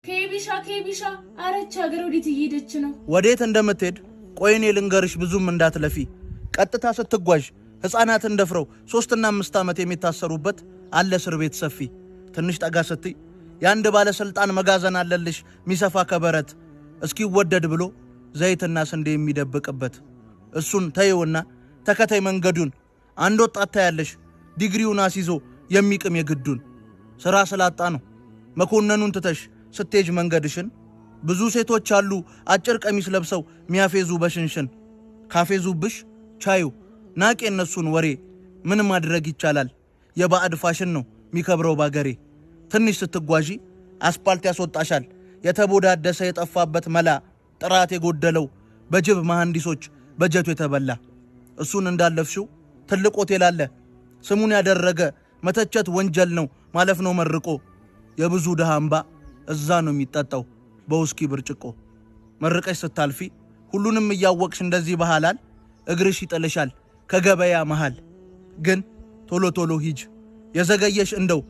ኬቢሻ ኬቢሻ፣ አረች ሀገር ወዴት እየሄደች ነው? ወዴት እንደምትሄድ ቆይ እኔ ልንገርሽ፣ ብዙም እንዳትለፊ። ቀጥታ ስትጓዥ ሕፃናትን ደፍረው 3ና 5 ዓመት የሚታሰሩበት አለ እስር ቤት ሰፊ። ትንሽ ጠጋ ስትይ የአንድ ባለሥልጣን መጋዘን አለልሽ ሚሰፋ ከበረት እስኪወደድ ብሎ ዘይትና ስንዴ የሚደብቅበት። እሱን ተይውና ተከታይ መንገዱን። አንድ ወጣት ታያለሽ ዲግሪውን አስይዞ የሚቅም የግዱን። ሥራ ስላጣ ነው። መኮንኑን ትተሽ ስትሄጅ መንገድሽን ብዙ ሴቶች አሉ አጭር ቀሚስ ለብሰው ሚያፌዙ በሽንሽን። ካፌዙብሽ ቻዩ፣ ናቅ የነሱን ወሬ። ምን ማድረግ ይቻላል? የባዕድ ፋሽን ነው ሚከብረው ባገሬ። ትንሽ ስትጓዢ አስፓልት ያስወጣሻል የተቦዳደሰ የጠፋበት መላ፣ ጥራት የጎደለው በጅብ መሐንዲሶች በጀቱ የተበላ። እሱን እንዳለፍሽው ትልቅ ሆቴል አለ ስሙን ያደረገ፣ መተቸት ወንጀል ነው ማለፍ ነው መርቆ። የብዙ ድሃ እምባ እዛ ነው የሚጠጣው በውስኪ ብርጭቆ። መርቀሽ ስታልፊ ሁሉንም እያወቅሽ እንደዚህ ባህላል እግርሽ ይጥልሻል ከገበያ መሃል። ግን ቶሎ ቶሎ ሂጅ የዘገየሽ እንደው